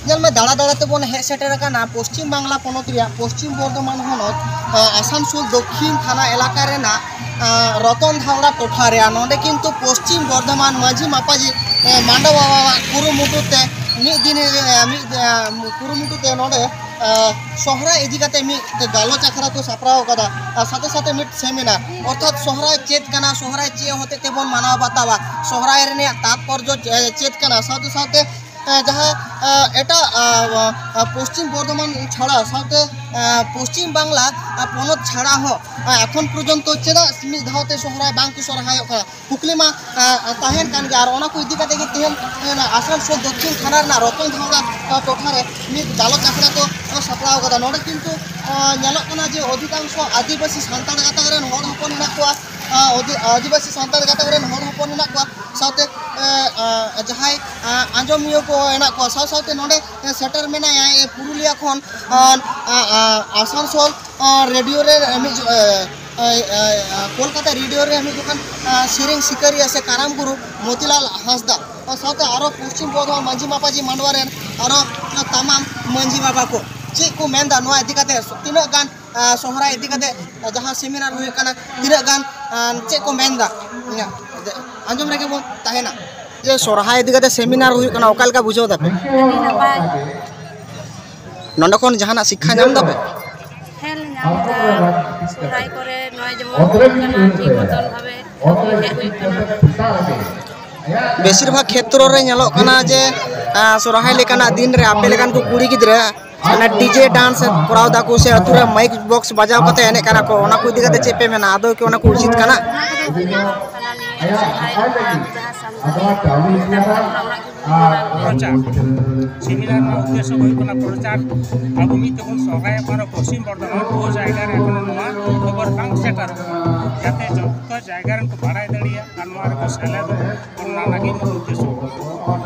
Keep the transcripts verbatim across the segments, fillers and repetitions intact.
ᱧᱮᱞ ᱢᱮ, ᱫᱟᱬᱟ ᱫᱟᱬᱟ ᱛᱮᱵᱚᱱ ᱦᱮᱡ ᱥᱮᱴᱮᱨ ᱟᱠᱟᱱᱟ ᱯᱚᱥᱪᱤᱢ ᱵᱟᱝᱞᱟ ᱯᱚᱱᱚᱛ ᱨᱮᱭᱟᱜ ᱯᱚᱥᱪᱤᱢ ᱵᱚᱨᱫᱷᱚᱢᱟᱱ ᱦᱚᱱᱚᱛ, ᱟᱸ, ᱟᱥᱟᱱᱥᱳᱞ ᱫᱚᱠᱠᱷᱤᱱ ᱛᱷᱟᱱᱟ ᱮᱞᱟᱠᱟ ᱨᱮᱱᱟᱜ, ᱟᱸ, ᱨᱚᱛᱚᱱ ᱫᱷᱟᱣᱲᱟ ᱴᱚᱴᱷᱟ ᱨᱮ᱾ ᱟᱨ ᱱᱚᱰᱮ ᱠᱤᱱᱛᱩ ᱯᱚᱥᱪᱤᱢ ᱵᱚᱨᱫᱷᱚᱢᱟᱱ ᱢᱟᱹᱡᱷᱤ ᱢᱟᱯᱟᱡᱷᱤ, ᱟᱸ, ᱢᱟᱱᱰᱚ ᱵᱟᱵᱟᱣᱟᱜ ᱠᱩᱨᱩᱢᱩᱴᱩ ᱛᱮ ᱢᱤᱫ ᱫᱤᱱ, ᱟᱸ, ᱢᱤᱫ, ᱟᱸ, ᱠᱩᱨᱩᱢᱩᱴᱩ ᱛᱮ ᱱᱚᱰᱮ, ᱟᱸ, ᱥᱚᱦᱨᱟᱭ ᱤᱫᱤ ᱠᱟᱛᱮ ᱢᱤᱫ ᱜᱟᱞᱚᱪ ᱟᱠᱷᱲᱟ ᱠᱚ ᱥᱟᱯᱲᱟᱣ ᱟᱠᱟᱫᱟ᱾ ᱟᱨ ᱥᱟᱛᱷᱮ ᱥᱟᱛᱷᱮ ᱢᱤᱫ ᱥᱮᱢᱤᱱᱟᱨ, ᱚᱨᱛᱷᱟᱛ ᱥᱚᱦᱨᱟᱭ ᱪᱮᱫ ᱠᱟᱱᱟ, ᱥᱚᱦᱨᱟᱭ ᱪᱮᱫ ᱦᱚᱛᱮᱡ ᱛᱮᱵᱚᱱ ᱢᱟᱱᱟᱣ ᱵᱟᱛᱟᱣᱟ, ᱥᱚᱦᱨᱟᱭ ᱨᱮᱱᱟᱜ ᱛᱟᱛᱯᱚᱨᱡᱚ ᱪᱮ-, ᱪᱮᱫ ᱠᱟᱱᱟ, ᱥᱟᱶᱛᱮ ᱥᱟᱶᱛᱮ ᱮ, ᱡᱟᱦᱟᱸ, ᱮ, ᱮᱴᱟᱜ, ᱮ, ᱮ, ᱯᱚᱥᱪᱤᱢ ᱵᱚᱨᱫᱷᱚᱢᱟᱱ ᱪᱷᱟᱲᱟ ᱥᱟᱶᱛᱮ, ᱮ, ᱯᱚᱥᱪᱤᱢ ᱵᱟᱝᱞᱟ, ᱮ, ᱯᱚᱱᱚᱛ ᱪᱷᱟᱲᱟ ᱦᱚᱸ, ᱮ, ᱮᱠᱷᱚᱱ ᱯᱚᱨᱡᱚᱱᱛᱚ ᱪᱮᱫᱟᱜ ᱢᱤᱫ ᱫᱷᱟᱣ ᱛᱮ ᱥᱚᱦᱨᱟᱭ ᱵᱟᱝ ᱠᱚ ᱥᱚᱦᱨᱟᱭᱚᱜ ᱠᱟᱱᱟ? ᱠᱩᱠᱞᱤ ᱢᱟ, ᱮ, ᱮ, ᱛᱟᱦᱮᱱ ᱠᱟᱱ ᱜᱮᱭᱟ᱾ ᱟᱨ ᱚᱱᱟ ᱠᱚ ᱤᱫᱤ ᱠᱟᱛᱮ ᱜᱮ ᱛᱮᱦᱮᱧ, ᱮ, ᱟᱥᱟᱱᱥᱳᱞ ᱫᱚᱠᱠᱷᱤᱱ ᱛᱷᱟᱱᱟ ᱨᱮᱱᱟᱜ ᱨᱚᱛᱚᱱ ᱫᱷᱟᱣᱲᱟ, ᱮ, ᱴᱚᱴᱷᱟ ᱨᱮ ᱢᱤᱫ ᱜᱟᱞᱚᱪ ᱟᱠᱷᱲᱟ ᱠᱚ, ᱮ, ᱥᱟᱯᱲᱟᱣ ᱠᱟᱫᱟ᱾ ᱱᱚᱰᱮ ᱠᱤᱱᱛᱩ, ᱮ, ᱧᱮᱞᱚᱜ ᱠᱟᱱᱟ ᱡᱮ ᱚᱫᱷᱤᱠᱟᱝᱥᱚ ᱟᱹᱫᱤᱵᱟᱹᱥᱤ ᱥᱟᱱᱛᱟᱲ ᱜᱟᱛᱟᱠ ᱨᱮᱱ ᱦᱚᱲ ᱦᱚᱯᱚᱱ ᱦᱮᱱᱟᱜ ᱠᱚᱣᱟ, ᱮ, ᱚᱫᱷᱤ-, ᱟᱹᱫᱤᱵᱟᱹᱥᱤ ᱥᱟᱱᱛᱟᱲ ᱜᱟᱛᱟᱠ ᱨᱮᱱ ᱦᱚᱲ ᱦᱚᱯᱚᱱ ᱦᱮᱱᱟᱜ ᱠᱚᱣᱟ᱾ ᱥᱟᱶᱛᱮ, ᱮ, ᱮ, ᱡᱟᱦᱟᱸᱭ, ᱮ, ᱟᱸᱡᱚᱢᱤᱭᱟᱹ ᱠᱚ ᱦᱮᱱᱟᱜ ᱠᱚᱣᱟ, ᱥᱟᱶ ᱥᱟᱶᱛᱮ ᱱᱚᱰᱮ, ᱮ, ᱥᱮᱴᱮᱨ ᱢᱮᱱᱟᱭᱟ, ᱮ, ᱯᱩᱨᱩᱞᱤᱭᱟ ᱠᱷᱚᱱ, ᱮ, ᱮ, ᱮ, ᱟᱥᱟᱱᱥᱳᱞ, ᱮ, ᱨᱮᱰᱤᱭᱳ ᱨᱮ ᱢᱤᱫ ᱡᱚ-, ᱮ, ᱮ, ᱮ, ᱮ, ᱠᱳᱞᱠᱟᱛᱟ ᱨᱮᱰᱤᱭᱳ ᱨᱮ ᱢᱤᱫ ᱡᱚᱠᱷᱚᱱ, ᱮ, ᱥᱮᱨᱮᱧ ᱥᱤᱠᱟᱹᱨᱤᱭᱟᱹ ᱥᱮ ᱠᱟᱨᱟᱢ ᱜᱩᱨᱩ ᱢᱚᱛᱤᱞᱟᱞ ᱦᱟᱸᱥᱫᱟ, ᱟᱨ ᱥᱟᱶᱛᱮ ᱟᱨᱚ ᱯᱚᱥᱪᱤᱢ ᱵᱚᱨᱫᱷᱚᱢᱟᱱ ᱢᱟᱹᱡᱷᱤ ᱢᱟᱯᱟᱡᱷᱤ ᱢᱟᱰᱣᱟ ᱨᱮᱱ ᱟᱨᱚ ᱛᱟᱢᱟᱢ ᱢᱟᱹᱡᱷᱤ ᱵᱟᱵᱟ ᱠᱚ ᱪᱮᱫ ᱠᱚ ᱢᱮᱱᱫᱟ ᱱᱚᱣᱟ ᱤᱫᱤ ᱠᱟᱛᱮ, ᱛᱤᱱᱟᱹᱜ ᱜᱟᱱ, ᱮ, ᱥᱚᱦᱨᱟᱭ ᱤᱫᱤ ᱠᱟᱛᱮ, ᱮ, ᱡᱟᱦᱟᱸ ᱥᱮᱢᱤᱱᱟᱨ ᱦᱩᱭᱩᱜ ᱠᱟᱱᱟ, ᱛᱤᱱᱟᱹᱜ ᱜᱟᱱ, ᱮ, ᱪᱮᱫ ᱠᱚ ᱢᱮᱱᱫᱟ, ᱟᱸᱡᱚᱢ ᱨᱮᱜᱮ ᱵᱚᱱ ᱛᱟᱦᱮᱱᱟ᱾ ᱡᱮ ᱥᱚᱨᱦᱟᱭ ᱤᱫᱤ ᱠᱟᱛᱮ ᱥᱮᱢᱤᱱᱟᱨ ᱦᱩᱭᱩᱜ ᱠᱟᱱᱟ, ᱚᱠᱟ ᱞᱮᱠᱟ ᱵᱩᱡᱷᱟᱹᱣ ᱫᱟᱯᱮ? ᱟᱹᱰᱤ ᱱᱟᱯᱟᱭ᱾ ᱱᱚᱰᱮ ᱠᱷᱚᱱ ᱡᱟᱦᱟᱱᱟᱜ ᱥᱤᱠᱠᱷᱟ ᱧᱟᱢ ᱫᱟᱯᱮ? ᱦᱮᱸ, ᱞᱮ ᱧᱟᱢ ᱮᱫᱟ᱾ ᱥᱚᱨᱦᱟᱭ ᱠᱚᱨᱮ ᱱᱚᱜᱼᱚᱭ ᱡᱮᱢᱚᱱ ᱦᱩᱭᱩᱜ ᱠᱟᱱᱟ, ᱴᱷᱤᱠ ᱢᱚᱛᱚᱱ ᱵᱷᱟᱵᱮ ᱦᱮᱡ ᱦᱩᱭᱩᱜ ᱠᱟᱱᱟ᱾ ᱵᱮᱥᱤᱨ ᱵᱷᱟᱜᱽ ᱠᱷᱮᱛᱨᱚ ᱨᱮ ᱧᱮᱞᱚᱜ ᱠᱟᱱᱟ ᱡᱮ, ᱟᱸ, ᱥᱚᱨᱦᱟᱭ ᱞᱮᱠᱟᱱᱟᱜ ᱫᱤᱱ ᱨᱮ ᱟᱯᱮ ᱞᱮᱠᱟᱱ ᱠᱚ ᱠᱩᱲᱤ ᱜᱤᱫᱽᱨᱟᱹ ᱚᱱᱟ ᱰᱤᱡᱮ ᱰᱟᱱᱥ ᱠᱚᱨᱟᱣ ᱫᱟᱠᱚ ᱥᱮ ᱟᱹᱛᱩ ᱨᱮ ᱢᱟᱭᱤᱠ ᱵᱚᱠᱥ ᱵᱟᱡᱟᱣ ᱠᱟᱛᱮ ᱮᱱᱮᱡ ᱠᱟᱱᱟ ᱠᱚ, ᱚᱱᱟ ᱠᱚ ᱤᱫᱤ ᱠᱟᱛᱮ ᱪᱮᱫ ᱯᱮ ᱢᱮᱱᱟ? ᱟᱫᱚ ᱠᱤ ᱚᱱᱟ ᱠᱚ ᱩᱪᱤᱛ ᱠᱟᱱᱟ? ᱚᱱᱟ ᱠᱚᱫᱚ ᱵᱟᱝ ᱜᱟᱱᱚᱜ ᱠᱟᱱᱟ᱾ ᱱᱤᱭᱟᱹ ᱥᱚᱨᱦᱟᱭ ᱯᱚᱨᱚᱵᱽ ᱡᱟᱦᱟᱸ ᱥᱟᱱᱛᱟᱲ ᱯᱨᱚᱪᱟᱨ᱾ ᱥᱮᱢᱤᱱᱟᱨ ᱨᱮᱱᱟᱜ ᱩᱫᱽᱫᱮᱥᱥᱚ ᱦᱩᱭᱩᱜ ᱠᱟᱱᱟ ᱯᱨᱚᱪᱟᱨ᱾ ᱟᱵᱚ ᱢᱤᱫ ᱛᱮᱵᱚᱱ ᱥᱚᱦᱨᱟᱭᱚᱜ ᱠᱟᱱᱟ, ᱯᱚᱥᱪᱤᱢ ᱵᱚᱨᱫᱷᱚᱢᱟᱱ ᱵᱚᱦᱩ ᱡᱟᱭᱜᱟ ᱨᱮ ᱮᱠᱷᱚᱱᱳ ᱱᱚᱣᱟ ᱠᱷᱚᱵᱚᱨ ᱵᱟᱝ ᱥᱮᱴᱮᱨᱚᱜ ᱠᱟᱱᱟ, ᱡᱟᱛᱮ ᱡᱚᱛᱚ ᱡᱟᱭᱜᱟ ᱨᱮᱱ ᱠᱚ ᱵᱟᱲᱟᱭ ᱫᱟᱲᱮᱭᱟᱜ ᱟᱨ ᱱᱚᱣᱟ ᱨᱮᱠᱚ ᱥᱮᱞᱮᱫᱚᱜ, ᱚᱱᱟ ᱞᱟᱹᱜᱤᱫ ᱩᱫᱽᱫᱮᱥᱥᱚ᱾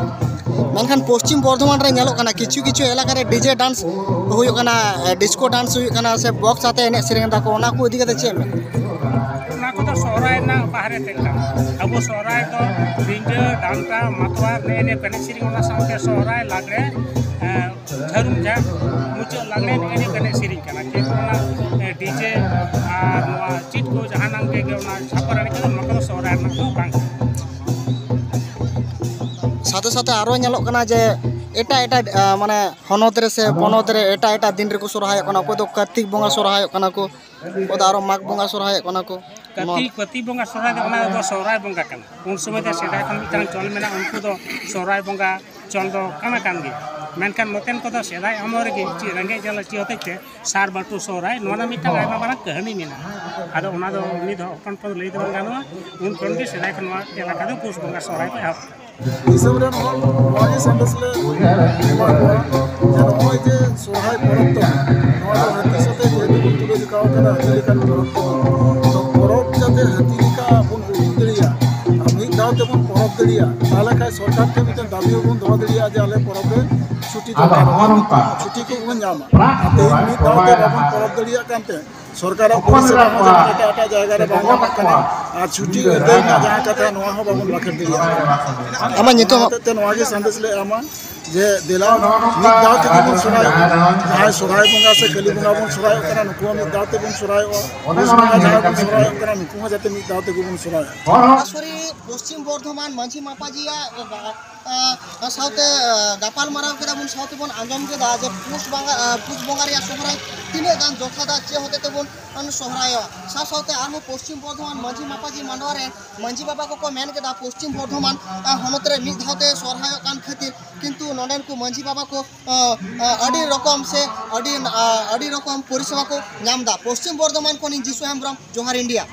ᱢᱮᱱᱠᱷᱟᱱ ᱯᱚᱥᱪᱤᱢ ᱵᱚᱨᱫᱷᱚᱢᱟᱱ ᱨᱮ ᱧᱮᱞᱚᱜ ᱠᱟᱱᱟ, ᱠᱤᱪᱷᱩ ᱠᱤᱪᱷᱩ ᱮᱞᱟᱠᱟ ᱨᱮ ᱰᱤᱡᱮ ᱰᱟᱱᱥ ᱦᱩᱭᱩᱜ ᱠᱟᱱᱟ, ᱰᱤᱥᱠᱳ ᱰᱟᱱᱥ ᱦᱩᱭᱩᱜ ᱠᱟᱱᱟ, ᱥᱮ ᱵᱚᱠᱥ ᱟᱛᱮ ᱮᱱᱮᱡ ᱥᱮᱨᱮᱧ ᱫᱟᱠᱚ, ᱚᱱᱟ ᱠᱚ ᱤᱫᱤ ᱠᱟᱛᱮ ᱪᱮᱫ ᱮᱢ ᱢᱮᱱᱟ? ᱚᱱᱟ ᱠᱚᱫᱚ ᱥᱚᱦᱨᱟᱭ ᱚᱱᱟ ᱵᱟᱦᱨᱮ ᱛᱮ ᱠᱟᱱᱟ᱾ ᱟᱵᱚ ᱥᱚᱦᱨᱟᱭ ᱫᱚ ᱨᱤᱸᱡᱟᱹ, ᱰᱟᱱᱴᱟ, ᱢᱟᱛᱣᱟᱨ, ᱱᱮᱜᱼᱮ ᱱᱤᱭᱟᱹ ᱠᱚ ᱮᱱᱮᱡ ᱥᱮᱨᱮᱧ, ᱚᱱᱟ ᱥᱟᱶᱛᱮ ᱥᱚᱦᱨᱟᱭ, ᱞᱟᱜᱽᱲᱮ, ᱮᱸ, ᱡᱷᱟᱹᱨᱩᱢ ᱡᱷᱟᱜ, ᱢᱩᱪᱟᱹᱫ ᱞᱟᱜᱽᱲᱮ, ᱱᱮᱜᱼᱮ ᱱᱤᱭᱟᱹ ᱠᱚ ᱮᱱᱮᱡ ᱥᱮᱨᱮᱧ ᱠᱟᱱᱟ᱾ ᱠᱤᱱᱛᱩ ᱚᱱᱟ, ᱮᱸ, ᱰᱤᱡᱮ ᱟᱨ ᱱᱚᱣᱟ ᱪᱮᱫ ᱠᱚ ᱡᱟᱦᱟᱱᱟᱝ ᱜᱮ, ᱚᱱᱟ ᱪᱷᱟᱯᱚᱞ ᱮᱱᱮᱡ ᱠᱚᱫᱚ, ᱱᱚᱣᱟ ᱠᱚᱫᱚ ᱥᱚᱦᱨᱟᱭ ᱨᱮᱱᱟᱜ ᱫᱚ ᱵᱟᱝ ᱠᱟᱱᱟ᱾ ᱥᱟᱶᱛᱮ ᱥᱟᱶᱛᱮ ᱟᱨᱚ ᱧᱮᱞᱚᱜ ᱠᱟᱱᱟ ᱡᱮ ᱮᱴᱟᱜ ᱮᱴᱟᱜ, ᱟᱸ, ᱢᱟᱱᱮ ᱦᱚᱱᱚᱛ ᱨᱮ ᱥᱮ ᱯᱚᱱᱚᱛ ᱨᱮ ᱮᱴᱟᱜ ᱮᱴᱟᱜ ᱫᱤᱱ ᱨᱮᱠᱚ ᱥᱚᱨᱦᱟᱭᱚᱜ ᱠᱟᱱᱟ᱾ ᱚᱠᱚᱭ ᱫᱚ ᱠᱟᱨᱛᱤᱠ ᱵᱚᱸᱜᱟ ᱥᱚᱨᱦᱟᱭᱚᱜ ᱠᱟᱱᱟ ᱠᱚ, ᱚᱠᱚᱭ ᱫᱚ ᱟᱨᱚ ᱢᱟᱜᱽ ᱵᱚᱸᱜᱟ ᱥᱚᱨᱦᱟᱭᱚᱜ ᱠᱟᱱᱟ ᱠᱚ᱾ ᱠᱟᱹᱛᱤ, ᱱᱚᱣᱟ ᱠᱟᱹᱛᱤ ᱵᱚᱸᱜᱟ ᱥᱚᱨᱦᱟᱭ ᱫᱚ, ᱚᱱᱟ ᱫᱚ ᱥᱚᱦᱨᱟᱭ ᱵᱚᱸᱜᱟ ᱠᱟᱱᱟ᱾ ᱩᱱ ᱥᱚᱢᱚᱭ ᱫᱚ ᱥᱮᱫᱟᱭ ᱠᱷᱚᱱ ᱢᱤᱫᱴᱟᱝ ᱪᱚᱞ ᱢᱮᱱᱟᱜᱼᱟ, ᱩᱱᱠᱩ ᱫᱚ ᱥᱚᱦᱨᱟᱭ ᱵᱚᱸᱜᱟ ᱪᱚᱞ ᱫᱚ ᱠᱟᱱᱟ ᱠᱟᱱ ᱜᱮᱭᱟ᱾ ᱢᱮᱱᱠᱷᱟᱱ ᱱᱚᱛᱮᱱ ᱠᱚᱫᱚ ᱥᱮᱫᱟᱭ ᱟᱢᱚᱞ ᱨᱮᱜᱮ ᱪᱮᱫ ᱨᱮᱸᱜᱮᱡ ᱡᱟᱞᱟ ᱪᱮᱫ ᱦᱚᱛᱮᱡ ᱛᱮ ᱥᱟᱨ ᱵᱟᱹᱴᱩ ᱥᱚᱦᱨᱟᱭ, ᱱᱚᱣᱟ ᱨᱮᱱᱟᱜ ᱢᱤᱫᱴᱟᱝ ᱟᱭᱢᱟ ᱢᱟᱨᱟᱝ ᱠᱟᱹᱦᱱᱤ ᱢᱮᱱᱟᱜᱼᱟ᱾ ᱟᱫᱚ ᱚᱱᱟ ᱫᱚ ᱩᱱᱤ ᱫᱚ ᱦᱚᱯᱚᱱ ᱠᱚᱫᱚ ᱞᱟᱹᱭ ᱫᱚ ᱵᱟᱝ ᱜᱟᱱᱚᱜᱼᱟ᱾ ᱩᱱ ᱠᱷᱚᱱ ᱜᱮ ᱥᱮᱫᱟᱭ ᱠᱷᱚᱱ ᱱᱚᱣᱟ ᱮᱞᱟᱠᱟ ᱫᱚ ᱯᱩᱥ ᱵᱚᱸᱜᱟ ᱥᱚᱦᱨᱟᱭ ᱠᱚ ᱮᱦᱚᱵ ᱠᱮᱫᱟ᱾ ᱫᱤᱥᱚᱢ ᱨᱮᱱ ᱦᱚᱲ ᱱᱚᱣᱟ ᱜᱮ ᱥᱟᱸᱫᱮᱥ ᱞᱮ ᱮᱢᱟ ᱠᱚᱣᱟ ᱡᱮ ᱱᱚᱜᱼᱚᱭ ᱡᱮ ᱥᱚᱨᱦᱟᱭ ᱯᱚᱨᱚᱵᱽ ᱛᱟᱵᱚᱱ, ᱱᱚᱣᱟ ᱫᱚ ᱦᱟᱹᱛᱤ ᱥᱟᱛᱮ ᱡᱮᱦᱮᱛᱩ ᱵᱚᱱ ᱛᱩᱞᱟᱹ ᱡᱚᱠᱷᱟᱣ ᱟᱠᱟᱱᱟ, ᱦᱟᱹᱛᱤ ᱞᱮᱠᱟᱱ ᱯᱚᱨᱚᱵᱽ ᱛᱟᱵᱚᱱ᱾ ᱛᱚ ᱯᱚᱨᱚᱵᱽ ᱡᱟᱛᱮ ᱦᱟᱹᱛᱤ ᱞᱮᱠᱟ ᱵᱚᱱ ᱩᱰᱩᱠ ᱫᱟᱲᱮᱭᱟᱜᱼᱟ ᱟᱨ ᱢᱤᱫ ᱫᱷᱟᱣ ᱛᱮᱵᱚᱱ ᱯᱚᱨᱚᱵᱽ ᱫᱟᱲᱮᱭᱟᱜᱼᱟ, ᱛᱟᱦᱚᱞᱮ ᱠᱷᱟᱱ ᱥᱚᱨᱠᱟᱨ ᱴᱷᱮᱱ ᱢᱤᱫᱴᱮᱱ ᱫᱟᱹᱵᱤ ᱦᱚᱸᱵᱚᱱ ᱫᱚᱦᱚ ᱫᱟᱲᱮᱭᱟᱜᱼᱟ ᱡᱮ ᱟᱞᱮ ᱯᱚᱨᱚᱵᱽ ᱨᱮ ᱪᱷᱩᱴᱤ ᱫᱚᱨᱠᱟᱨ, ᱪᱷᱩᱴᱤ ᱠᱚᱵᱚᱱ ᱧᱟᱢᱟ᱾ ᱟᱨ ᱛᱮᱦᱮᱧ ᱢᱤᱫ ᱫᱷᱟᱣ ᱛᱮ ᱵᱟᱵᱚᱱ ᱯᱚᱨᱚᱵᱽ ᱫᱟᱲᱮᱭᱟᱜ ᱠᱟᱱᱛᱮ ᱥᱚᱨᱠᱟᱨᱟᱜ ᱯᱚᱨᱤᱥᱮᱵᱟ ᱦᱚᱸ ᱡᱮᱢᱚᱱ ᱮᱴᱟᱜ ᱮᱴᱟᱜ ᱡᱟᱭᱜᱟ ᱨᱮ ᱵᱟᱝ ᱧᱟᱢᱚᱜ ᱠᱟᱱᱟ, ᱟᱨ ᱪᱷᱩᱴᱤ ᱟᱹᱫᱟᱹᱭ ᱨᱮᱱᱟᱜ ᱡᱟᱦᱟᱸ ᱠᱟᱛᱷᱟ, ᱱᱚᱣᱟ ᱦᱚᱸ ᱵᱟᱵᱚᱱ ᱞᱟᱠᱷᱮᱲ ᱫᱟᱲᱮᱭᱟᱜ ᱠᱟᱱᱟ᱾ ᱟᱢᱟᱜ ᱧᱩᱛᱩᱢ? ᱚᱱᱟ ᱦᱚᱛᱮᱡ ᱛᱮ ᱱᱚᱣᱟ ᱜᱮ ᱥᱟᱸᱫᱮᱥ ᱞᱮ ᱮᱢᱟ ᱡᱮ ᱫᱮᱞᱟ ᱢᱤᱫ ᱫᱷᱟᱣ ᱛᱮᱜᱮ ᱵᱚᱱ ᱥᱚᱨᱦᱟᱭᱚᱜᱼᱟ᱾ ᱡᱟᱦᱟᱸᱭ ᱥᱚᱨᱦᱟᱭ ᱵᱚᱸᱜᱟ ᱥᱮ ᱠᱟᱹᱞᱤ ᱵᱚᱸᱜᱟ ᱵᱚᱱ ᱥᱚᱨᱦᱟᱭᱚᱜ ᱠᱟᱱᱟ, ᱱᱩᱠᱩ ᱦᱚᱸ ᱢᱤᱫ ᱫᱷᱟᱣ ᱛᱮᱵᱚᱱ ᱥᱚᱨᱦᱟᱭᱚᱜᱼᱟ᱾ ᱯᱩᱥ ᱵᱚᱸᱜᱟ ᱡᱟᱦᱟᱸᱭ ᱵᱚᱱ ᱥᱚᱨᱦᱟᱭᱚᱜ ᱠᱟᱱᱟ, ᱱᱩᱠᱩ ᱦᱚᱸ ᱡᱟᱛᱮ ᱢᱤᱫ ᱫᱷᱟᱣ ᱛᱮᱜᱮ ᱵᱚᱱ ᱥᱚᱨᱦᱟᱭᱚᱜᱼᱟ᱾ ᱥᱚᱨᱟᱥᱚᱨᱤ ᱯᱚᱥᱪᱤᱢ ᱵᱚᱨᱫᱷᱚᱢᱟᱱ ᱢᱟᱹᱡᱷᱤ ᱢᱟᱯᱟᱡᱤᱭᱟᱜ ᱟᱨ ᱥᱟᱶᱛᱮ, ᱟᱨ ᱜᱟᱯᱟᱞ ᱢᱟᱨᱟᱣ ᱠᱮᱫᱟ ᱵᱚᱱ, ᱥᱟᱶᱛᱮ ᱵᱚᱱ ᱟᱸᱡᱚᱢ ᱠᱮᱫᱟ ᱡᱮ ᱯᱩᱥ ᱵᱚᱸᱜᱟ, ᱟᱨ ᱯᱩᱥ ᱵᱚᱸᱜᱟ ᱨᱮᱭᱟᱜ ᱥᱚᱦᱨᱟᱭ ᱛᱤᱱᱟᱹᱜ ᱜᱟᱱ ᱡᱚᱛᱷᱟᱛᱟ, ᱪᱮᱫ ᱦᱚᱛᱮ ᱛᱮᱵᱚᱱ ᱥᱚᱦᱨᱟᱭᱚᱜᱼᱟ᱾ ᱥᱟᱶ ᱥᱟᱶᱛᱮ ᱟᱨᱦᱚᱸ ᱯᱚᱥᱪᱤᱢ ᱵᱚᱨᱫᱷᱚᱢᱟᱱ ᱢᱟᱹᱡᱷᱤ ᱢᱟᱯᱟᱡᱤ ᱢᱟᱰᱣᱟ ᱨᱮ ᱢᱟᱹᱡᱷᱤ ᱵᱟᱵᱟ ᱠᱚᱠᱚ ᱢᱮᱱ ᱠᱮᱫᱟ, ᱯᱚᱥᱪᱤᱢ ᱵᱚᱨᱫᱷᱚᱢᱟᱱ, ᱟᱨ ᱦᱚᱱᱚᱛ ᱨᱮ ᱢᱤᱫ ᱫᱷᱟᱣ ᱛᱮ ᱥᱚᱦᱨᱟᱭᱚᱜ ᱠᱟᱱ ᱠᱷᱟᱹᱛᱤᱨ ᱠᱤᱱᱛᱩ ᱱᱚᱰᱮᱱ ᱠᱚ ᱢᱟᱹᱡᱷᱤ ᱵᱟᱵᱟ ᱠᱚ, ᱟᱨ, ᱟᱨ ᱟᱹᱰᱤ ᱨᱚᱠᱚᱢ ᱥᱮ ᱟᱹᱰᱤ, ᱟᱨ ᱟᱹᱰᱤ ᱨᱚᱠᱚᱢ ᱯᱚᱨᱤᱥᱮᱵᱟ ᱠᱚ ᱧᱟᱢ ᱮᱫᱟ᱾ ᱯᱚᱥᱪᱤᱢ ᱵᱚᱨᱫᱷᱚᱢᱟᱱ ᱠᱷᱚᱱᱤᱧ ᱡᱤᱥᱩ ᱦᱮᱢᱵᱨᱚᱢ, ᱡᱚᱦᱟᱨ ᱤᱱᱰᱤᱭᱟ᱾